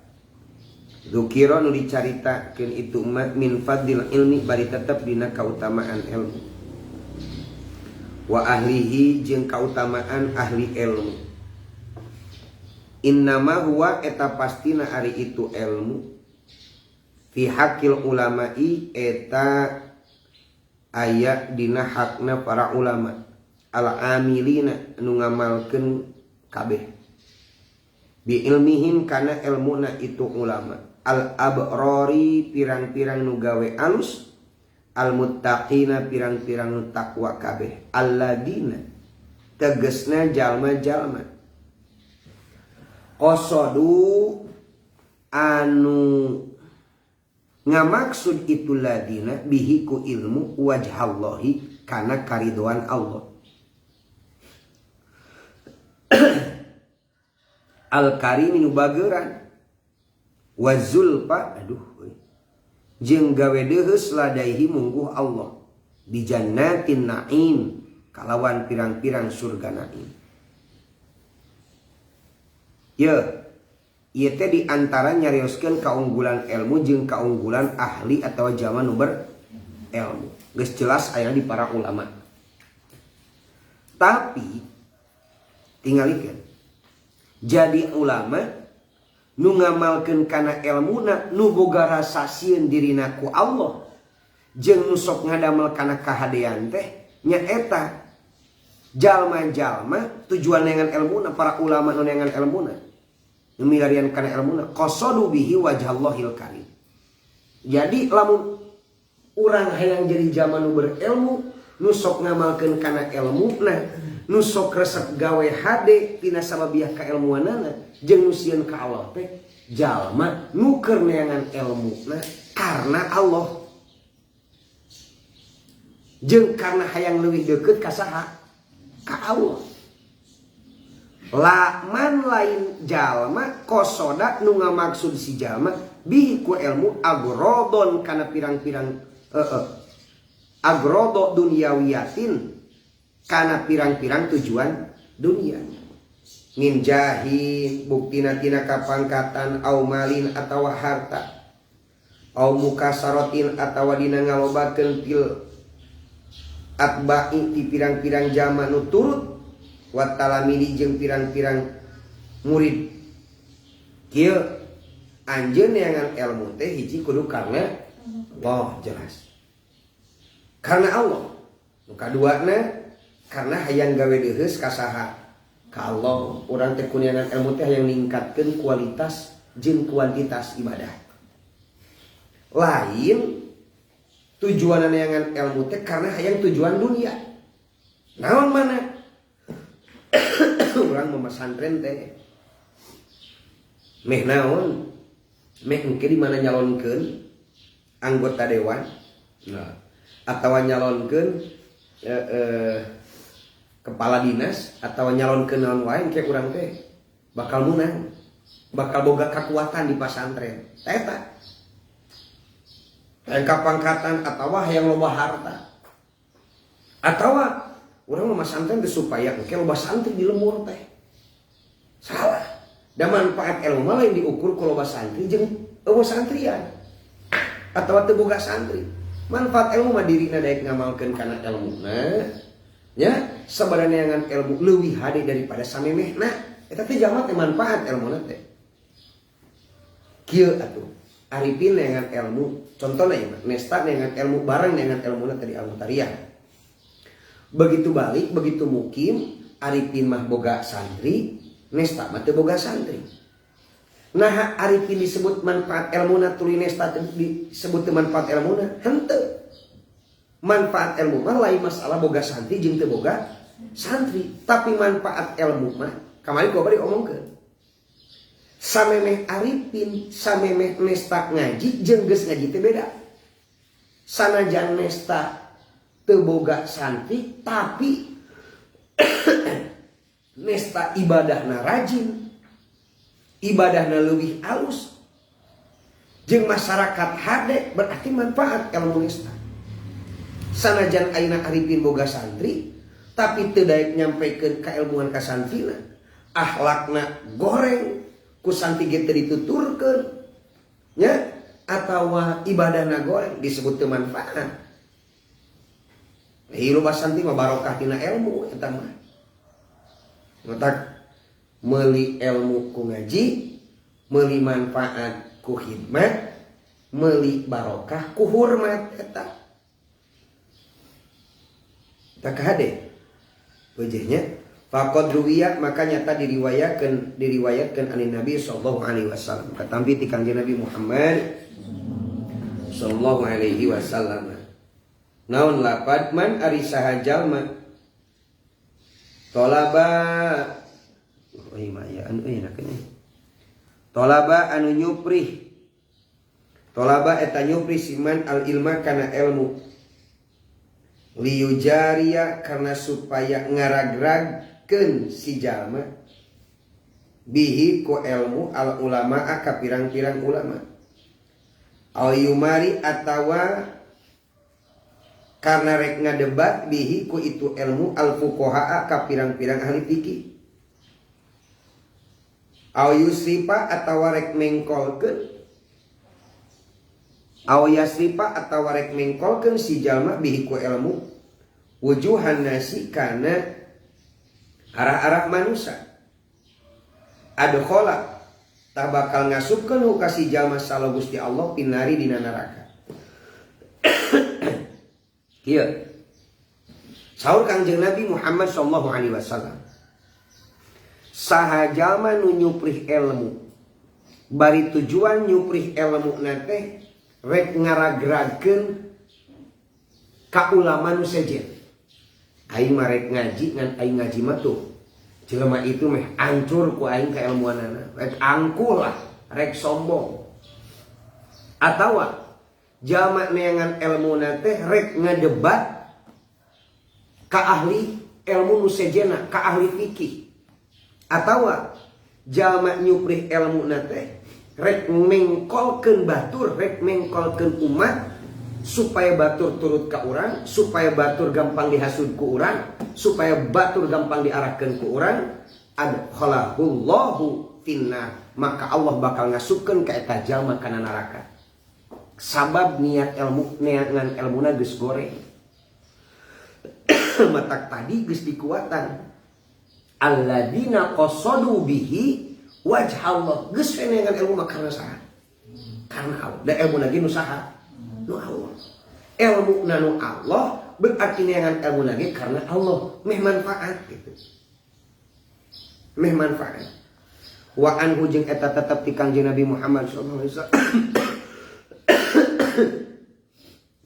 dzukira nu dicaritakeun itu umat min fadil ilmi bari tetep dina kautamaan ilmu wa ahlihi jeung kautamaan ahli ilmu. Innama huwa eta pastina ari itu ilmu fi haqqil ulama'i eta aya dina hakna para ulama al amilina nu ngamalkeun kabeh bi ilmihim kana ilmuna itu ulama al abrori pirang-pirang nu gawe alus al muttaqina pirang-pirang nu takwa kabeh alladina tegesna jalma-jalma qasadu anu ngamaksud itu ladina bihi ku ilmu wajhallahi kana karidoan Allah. Al karimi nu bageran wa zulfa aduh jeung gawe deuheus ladaihi mungguh Allah di jannatin naim kalawan pirang-pirang surga naim. Ye ieu teh di antara nyarioskeun kaunggulan ilmu jeung kaunggulan ahli atawa jalma nu berilmu. Geus jelas aya di para ulama. Tapi tingalikeun jadi ulama nu ngamalkeun kana elmuna nu boga rasa sieun dirina ku Allah jeung nu sok ngadamel kana kahadean teh nyaeta jalma-jalma tujuan neangan elmuna para ulama nu neangan elmuna nu milarian kana elmuna qasadu bihi wajhallahil karim. Jadi lamun urang hayang jadi jalma nu berilmu nu sok ngamalkeun kana elmuna nu sok resep gawe hade tina sababiah kailmuanana jeung nu sieun ka Allah teh jalma nu keur neangan elmuna karena Allah jeung karena hayang leuwih deukeut ka saha? Ka Allah. Laman lain jalma kosoda nu ngamaksud si jalma bihi ku ilmu agrodon kana pirang-pirang agrodo dunyawiyatin kana pirang-pirang tujuan dunia min jahin buktina tina kapangkatan au malin atawa harta au mukasarotin atawa dina ngalobakeun til atba'i ti pirang-pirang jalma nu turut wa talamidi jeung pirang-pirang murid. Kieu anjeun neangan ilmu teh hiji kudu karena Allah, jelas karena Allah. Nu kaduana karena hayang gawe deuheus ka saha? Ka Allah. Urang teh kuneangan ilmu teh hayang ningkatkeun kualitas jeung kuantitas ibadah. Lain tujuan neangan ilmu teh karena hayang tujuan dunia. Naon mana? Urang memasantren teh meh naon? Meh engke di mana nyalonkeun anggota dewan? Nah, atawa nyalonkeun kepala dinas atau nyalonkeun naon wae engke urang teh bakal menang, bakal boga kekuatan di pasantren. Eta hayang kapangkatan atawa hayang loba harta. Atawa urang mah masantren teh supaya engke loba santri di lembur teh. Salah. Da manfaat ilmu mah lain diukur ku loba santri jeung eueuh santrian atawa teu boga santri. Manfaat ilmu mah dirina daek ngamalkeun kana elmuna nya sabarana ngan ilmu leuwih hade daripada samemehna eta teh jalma teh manfaat elmuna teh. Kieu atuh Arifin dengan ilmu contohna ieu mah Nesta dengan ilmu bareng dengan ilmuna tadi Al-Mutariyah. Begitu balik begitu mukim Arifin mah boga santri, Nesta mah teu boga santri. Nah Arifin disebut manfaat ilmuna tuluy Nesta disebut teu manfaat ilmuna henteu. Manfaat ilmu mah lain masalah boga santri jeung teu boga santri, tapi manfaat ilmu mah kamari gua bari omongkeun. Samemeh Arifin, samemeh Nesta ngaji jeung geus ngaji teh beda. Sanajan Nesta teu boga santri tapi Nesta ibadahna rajin, ibadahna leuwih alus jeung masyarakat hade berarti manfaat ilmu Nesta. Sanajan ayeuna Arifin boga santri tapi teu daek nyampekeun kailmuan ka santrina, akhlakna goreng ku santri ge teu dituturkeun nya atawa ibadahna goreng disebut teu manfaat. Hirup santri mah barokah tina ilmu eta mah. Matak meuli ilmu ku ngaji, meuli manfaat ku khidmat, meuli barokah ku hormat eta. Tak hade wajahnya faqad ruwiya maka nyata diriwayatkan anin Nabi sallallahu alaihi wasallam katampi ti Kangjeng Nabi Muhammad sallallahu alaihi wasallam. Naon lapad man ari saha jalma tolaba oh iya anu euy nakene tolaba anu nyuprih tolaba eta nyuprih siman al ilma kana ilmu liyujaria karena supaya ngaragragkeun si jalma bihi ku ilmu al ulama ka pirang-pirang ulama al yumari atawa karena rek ngadebat bihi ku itu ilmu al fuqaha ka pirang-pirang ahli fikih al yusrifa atawa rek mengkolkeun aw yasrifa atawa rek mengkolkeun si jalma bihi ku ilmu wujuhan nasi kana arah-arah manusia adkhala tah bakal ngasupkeun hu ka si jalma salah Gusti Allah pinari dina neraka. Kieu saur Kangjeng Nabi Muhammad sallallahu alaihi wasallam saha jalma nu nyuprih ilmu bari tujuan nyuprih ilmu na teh rek ngaragragkeun ka ulama nu sejen. Aing mah rek ngaji ngan aing ngaji mah tuh jelema itu meh ancur ku aing kailmuanana, rek angkuh lah, rek sombong. Atawa jalma neangan elmuna teh rek ngadebat ka ahli ilmu nu sejena, ka ahli fikih. Atawa jalma nyuprih elmuna teh rek mengkolkeun batur, rek mengkolkeun umat supaya batur turut ka urang, supaya batur gampang dihasud ku urang, supaya batur gampang diarahkeun ku urang, adkhalahullahu finnar, maka Allah bakal ngasupkeun ka eta jalma kana neraka. Sabab niat ilmu neangan ilmuna geus goreng. Matak tadi geus dikuatan. Alladzina qasadu bihi wajhallah, geus we neangan ilmu mah karena saha? Karena Allah. Da ilmu lagi nu saha? Nu Allah. Ilmu nu Allah berarti neangan ilmu lagi karena Allah, meh manfaat gitu. Meh manfaat. Wa anhu jeung eta tetep ti Kangjeng Nabi Muhammad sallallahu alaihi wasallam.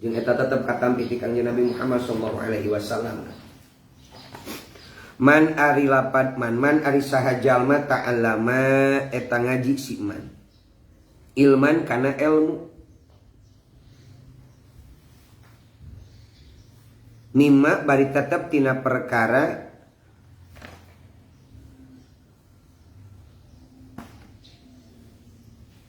Jeung eta tetep katampi ti Kangjeng Nabi Muhammad sallallahu alaihi wasallam. Man ari lapad man, man ari saha jalma ta'allama eta ngaji si man. Ilman kana ilmu. Mimma bari tetep tina perkara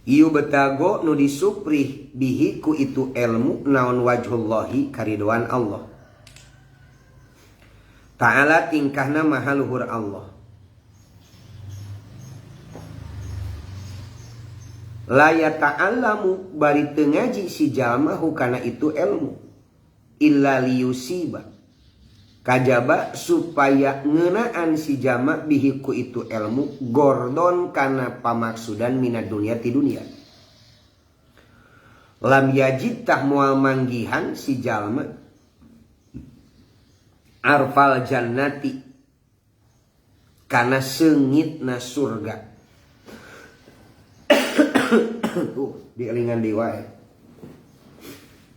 ieu betago nu disuprih bihi ku itu ilmu naon wajhullahi karidoan Allah Ta'ala tingkahna maha luhur Allah. La yata'allamu bari teu ngaji si jalma hukana itu ilmu illa liyusiba kajaba supaya ngeunaan si jalma bihi ku itu ilmu gordon kana pamaksudan minad dunya ti dunia. Lam yajid tah moal manggihan si jalma arfal jannati kana seungitna surga. Tuh dielingan deui wae.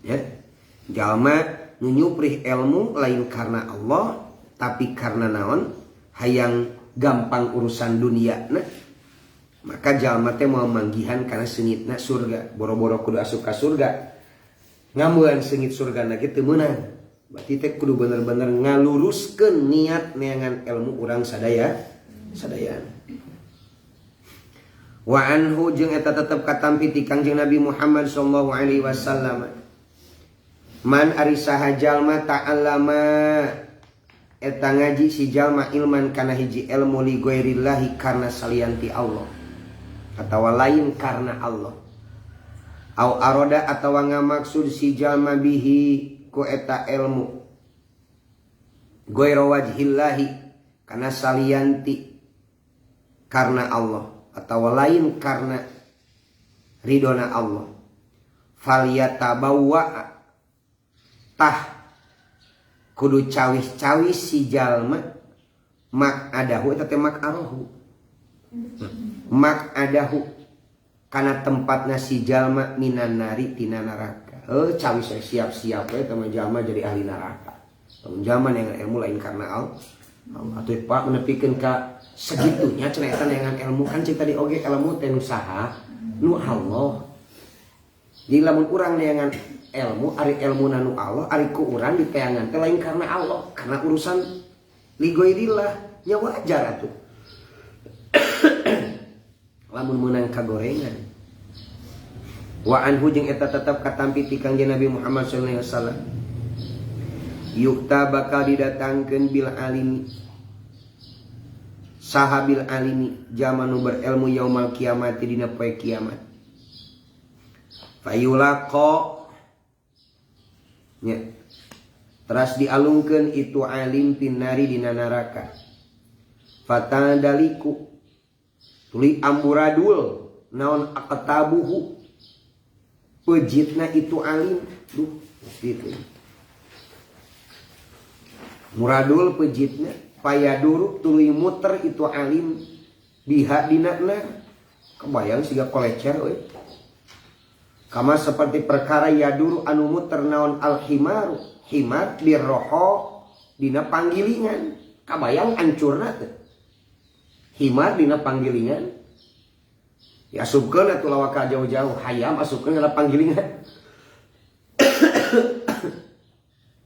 Ya. Jalma nu nyuprih ilmu lain karena Allah tapi karena naon? Hayang gampang urusan dunia na. Maka jalma teh moal manggihan kana seungitna surga. Boro-boro kudu asup ka surga. Ngameuan seungit surgana ge teu meunang. Berarti teh kudu bener-bener ngaluruskeun niat neangan ilmu urang sadaya sadayana. Wa anhu jeung eta tetep katampi ti Kangjeng Nabi Muhammad sallallahu alaihi wasallam. Man ari saha jalma ta'allama eta ngaji si jalma ilman kana hiji ilmu li ghairillahi karena salian ti Allah atawa lain karena Allah. Au aroda atawa ngamaksud si jalma bihi ku eta ilmu ghairu wajhillahi kana salianti karena Allah atau lain karena ridona Allah. Falyatabawwa tah kudu cawis-cawis si jalma mak adahu eta teh mak arohu mak adahu kana tempatna si jalma minan nari tina neraka. Cawis siap-siap we teman jalma jadi ahli neraka. Teman jalma yang ilmu lain karena Allah. Atuh Pak menepikeun ka segitunya cenah eta neangan ilmu kan cek tadi oge ilmu teh nu saha? Nu Allah. Jadi lamun urang neangan ilmu ari ilmuna nu Allah, ari ku urang diteangan teh lain karena Allah, karena urusan ligoirillah, nya wajar atuh. Lamun meunang kagorengan. Wa anhu jeung eta tetep katampi ti Kangjeng Nabi Muhammad sallallahu alaihi wasallam. Yukta bakal didatangkeun bil alimi sahabil alimi jalma nu berilmu yaumal kiamat dina poe kiamat. Fayulaqa nya teras dialungkeun itu alim pinnari dina neraka. Fatadaliku tuluy amburadul naon aqtabuhu pejitna itu alim. Duh gitu. Muradul pejitna payaduru tuluy muter itu alim biha dina nar. Kebayang siga kolecer euy. Kama seperti perkara yaduru anu muter naon alhimaru himar birroho dina panggilingan. Kabayang ancurna teh. Himar dina panggilingan. Diasupkeun atuh lawaka jauh-jauh hayam asupkeun kana panggilingan.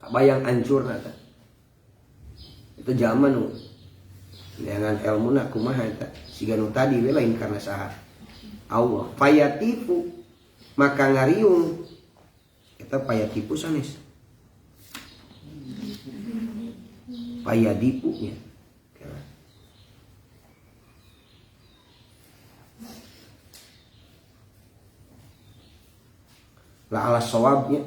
Kabayang ancurna teh. Itu zaman nu neangan ilmuna kumaha eta siga nu tadi we lain karena saha Allah. Fayatifu maka ngariung eta payatifu sanes payadipu nya la ala sawabnya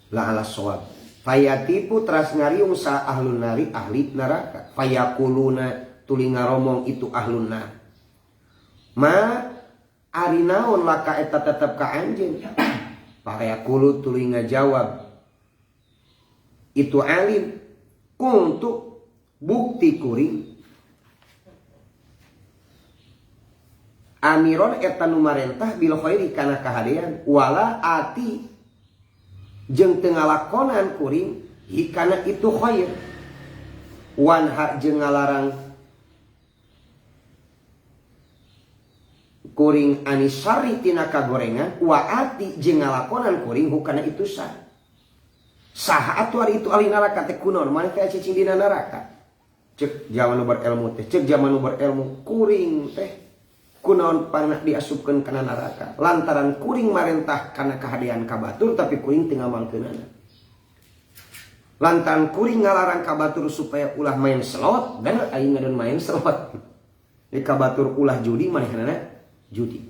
la ala sawab. Fayatipu teras ngariung sa ahlun nari ahli neraka. Fayakuluna tuli ngaromong itu ahlun nar. Ma ari naon laka eta tetep ka anjeun. Fayakulu tuli ngajawab itu alim kuntu bukti kuring amiron eta nu marentah bil khairi kana kahadean wala ati jeung teu ngalakonan kuring hikana itu khair wanha jeung ngalarang kuring anisari tina kagorengan wa ati jeung ngalakonan kuring hukana itu sah saha atuh ari itu ahli neraka teh kunaon maneh teh cicing dina neraka cek jaman nu berilmu teh cek jaman nu berilmu kuring teh kunaon panah diasupkeun kana neraka lantaran kuring marentah kana kahadean ka batur tapi kuring teu ngamalkeunana lantaran kuring ngalarang ka batur supaya ulah main slot dan aing ngadon main slot di ka batur ulah judi manehnana judi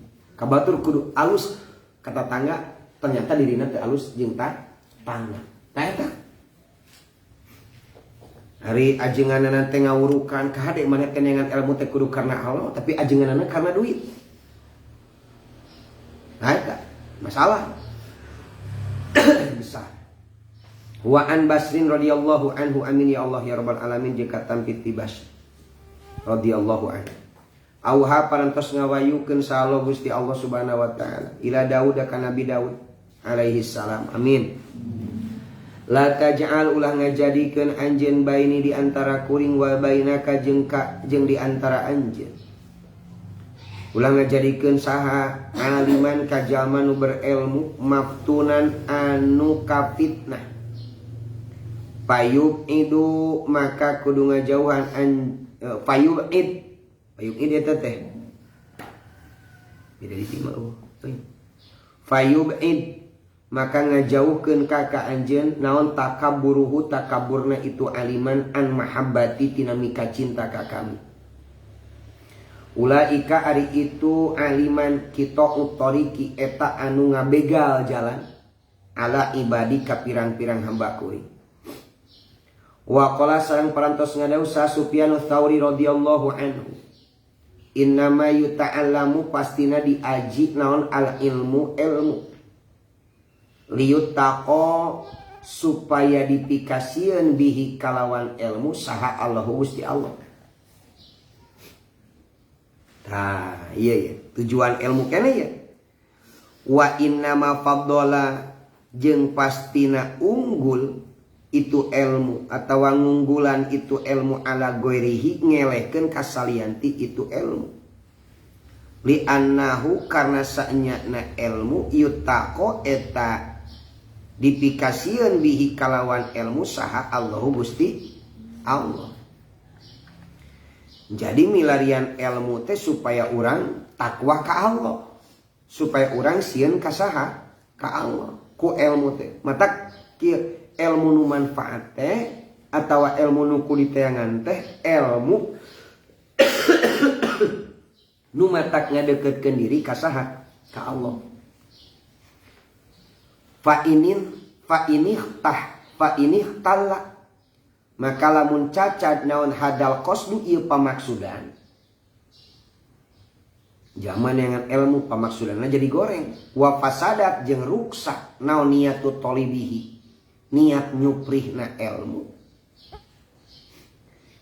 Ka batur kudu alus ka tatangga, ternyata dirina teu alus jeung tatangga. Tah eta. Ari ajenganana teh ngawurukan kahade maneh teh neangan ilmu teh kudu karena Allah, tapi ajenganana karena duit. Nah eta masalah besar. Wa an Basrin radhiyallahu anhu amin ya Allah ya rabbal alamin jeung katampi ti Basri radhiyallahu anhu. Auha parantos ngawayukeun saha Gusti Allah Subhanahu wa taala ila Daud ka Nabi Daud alaihi salam amin. La taj'al ulah ngajadikeun anjeun baini di antara kuring wa bainaka jeung ka jeung di antara anjeun. Ulah ngajadikeun saha aliman ka jalma nu berilmu maftunan anu kafitnah. Payub idu maka kudu ngajauhan an payub id. Payub id eta teh. Beda di mah eueuh. Fayub id maka ngajauhkeun ka ka anjeun naon takabburuhu takaburna itu aliman an mahabbati tina mika cinta ka kami. Ulaika ari itu aliman kita utoriki eta anu ngabegal jalan ala ibadi ka pirang-pirang hamba kuring. Wa qala sareng parantos ngadau sa Sufyan Tsauri radhiyallahu anhu. Innama yuta'allamu pastina diaji naon al ilmu ilmu. Liyutaqo supaya dipikasieun bihi kalawan ilmu saha Allahu Gusti Allah. Tah, iya ya, tujuan ilmu kene ya. Wa innama faddala jeung pastina unggul itu ilmu atawa ngunggulan itu ilmu ala goirihi ngelehkeun kasalianti itu ilmu. Li annahu karena saenyana ilmu yutaqo eta dipikasieun bihi kalawan ilmu saha Allahu Gusti Allah. Jadi milarian ilmu teh supaya urang takwa ka Allah, supaya urang sieun ka saha? Ka Allah. Ku ilmu teh. Matak kieu ilmu nu manfaat teh atawa ilmu nu kuliteangan teh ilmu nu matak ngadeukeutkeun diri ka saha? Ka Allah. Fa inin fa inih tah fa inih talla maka lamun cacat naon hadal qasdu ieu pamaksudan. Zaman yang ilmu pamaksudanna jadi goreng. Wa fasadat jeung ruksak naon niatu talibihi. Niat nyuprihna ilmu.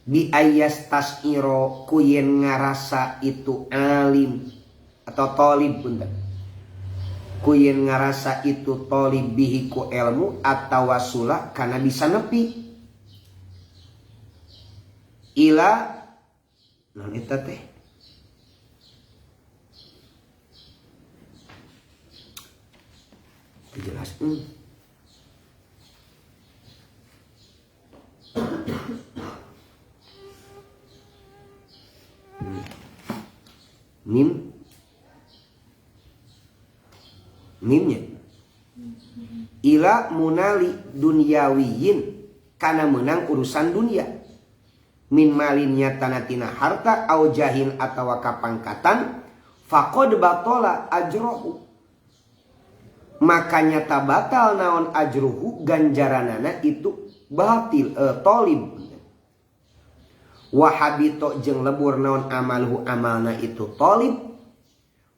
Bi ayas tasiro ku yen ngarasa itu alim atau talib punten. Ku yen ngarasa itu talib bihi ku ilmu atawa wasula kana bisa nepi. Ila non eta teh jelas. Mim mimnya ila munali dunyawiyin kana menang urusan dunia min malin nyatana tina harta au jahin atawa kapangkatan faqad batala ajrohu maka nyata batal naon ajruhu ganjaranana itu batil tolib wahabito jeung lebur naon amaluhu amalna itu tolib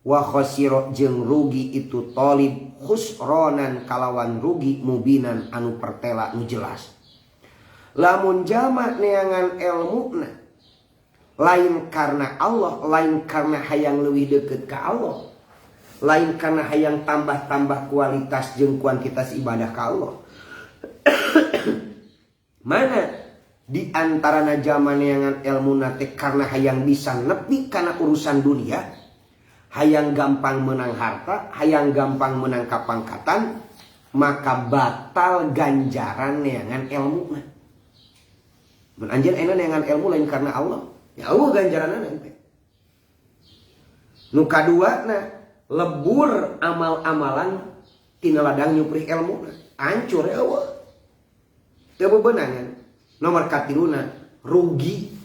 wa khosiro jeung rugi itu tolib khusronan kalawan rugi mubinan anu pertela nu jelas. Lamun jama neangan elmuna lain karena Allah, lain karena hayang leuwih deukeut ka Allah, lain karena hayang tambah-tambah kualitas jeung kuantitas ibadah ka Allah. Mana di antarana jama neangan elmuna teh karena hayang bisa nepi kana urusan dunia, hayang gampang menang harta, hayang gampang menang kapangkatan, maka batal ganjaran neangan elmuna. Mun anjeun ayeuna neangan ilmu lain karena Allah, ya Allah ganjaranna teh. Nu kaduana lebur amal-amalan tina ladang nyuprih ilmuna, hancur ya Allah. Teu bebenangan. Nomor katiluna rugi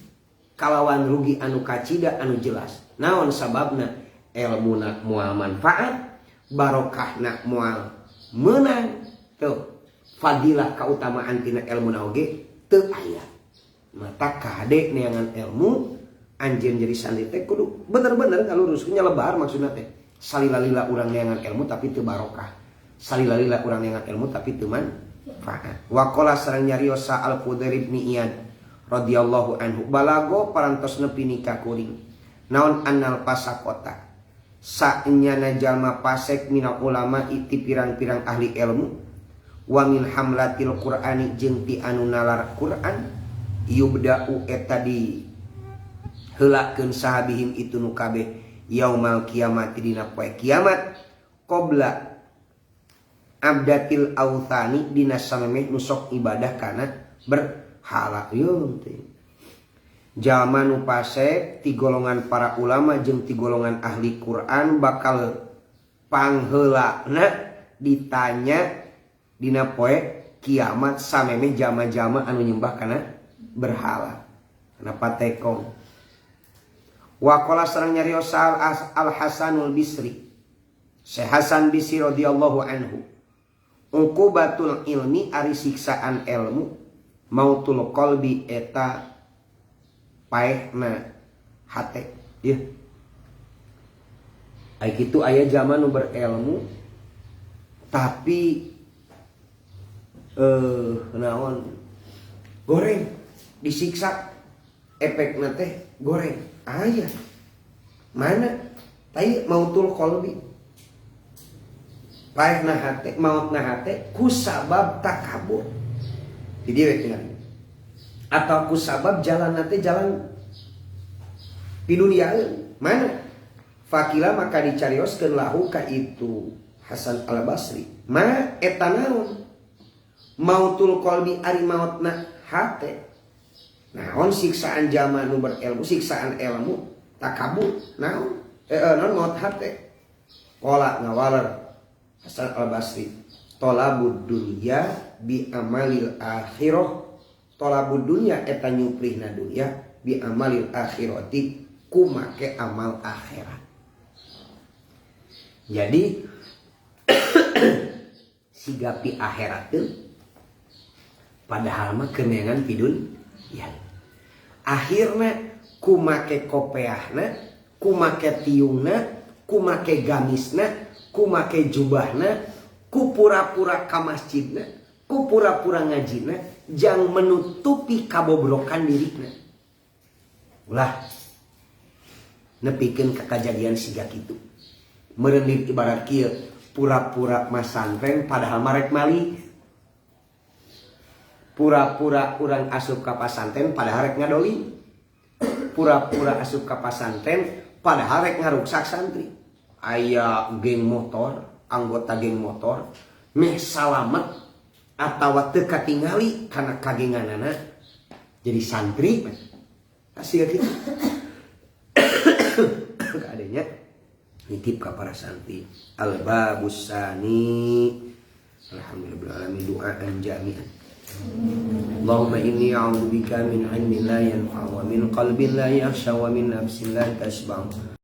kalawan rugi anu kacida anu jelas. Naon sababna? Elmuna moal manfaat, barokahna moal meunang. Tuh, fadilah kautamaan tina elmuna oge teu aya. Mata kade neangan ilmu anjeun jadi santri teh kudu bener-bener ngalurus nyelebar, maksudna teh salila-lila urang neangan ilmu tapi teu barokah, salila-lila urang neangan ilmu tapi teu manfaat. Waqala sareng nyarios Al Fudail bin Iyad radhiyallahu anhu, balagha parantos nepi ni ka kuring naon annal fasaqata saenyana jalma fasek minal ulama ti pirang-pirang ahli ilmu wa min hamlatil qur'ani jeung ti anu nalar Qur'an yubda'u eta di heulakeun saha bihim itu nu kabeh yaumal kiamat dina poe kiamat qabla abdatil authani dina samemeh nu sok ibadah kana berhala. Yeuh teh jalma nu fasek ti golongan para ulama jeung ti golongan ahli Quran bakal pangheulana ditanya dina poe kiamat samemeh jalma-jalma anu nyembah kana berhala. Kenapa tekong? Waqala sareng nyarios Al Hasanul Bisri, Syekh Hasan Bisri radhiyallahu anhu, uqubatul ilmi ari siksaan ilmu mautul qalbi eta paehna hate. Yeuh. Ai kitu aya zaman nu berilmu tapi naon goreng disiksa, efekna teh goreng. Aya mana tai mautul qalbi paehna hate, mautna hate kusabab takabur di dieu tinggal atau kusabab jalan teh jalan piduniaeun. Mana fakila maka dicarioskeun lahu ka itu Hasan Al Basri, ma eta naon mautul qalbi ari mautna hate, naon siksaan jalma nu berilmu, siksaan ilmu takabur naon naon maut hate. Qala ngawaler Hasan Al Basri, tolabud dunya bi amalil akhirah, tolabud dunya eta nyuprihna dunya bi amalil akhirati kumake amal akhirat. Jadi sigapi akhirat teu padahal mah keneangan pidun ya. Akhirna kumake kopeahna, kumake tiungna, kumake gamisna, kumake jubahna, ku pura-pura ka masjidna, ku pura-pura ngajina, jang menutupi kabobrokan dirina. Ulah nepikeun ka kajadian siga kitu. Meureun ibarat kieu, pura-pura masantren padahal marek mali. Pura-pura urang asup ka pasantren padahal rek ngadoli. Pura-pura asup ka pasantren padahal rek ngaruksak santri. Aya geng motor, anggota geng motor meh salamet atawa teu katingali kana kagenganana jadi santri. Kasih kitu. Kaadenya nitip ka para santri. Al-babus sani. Alhamdulillah alamin du'aan jami'an. Allahumma inni a'udzubika min ilmin la yanfa' wa min qalbin la yakhsha wa min nafsin la tashba'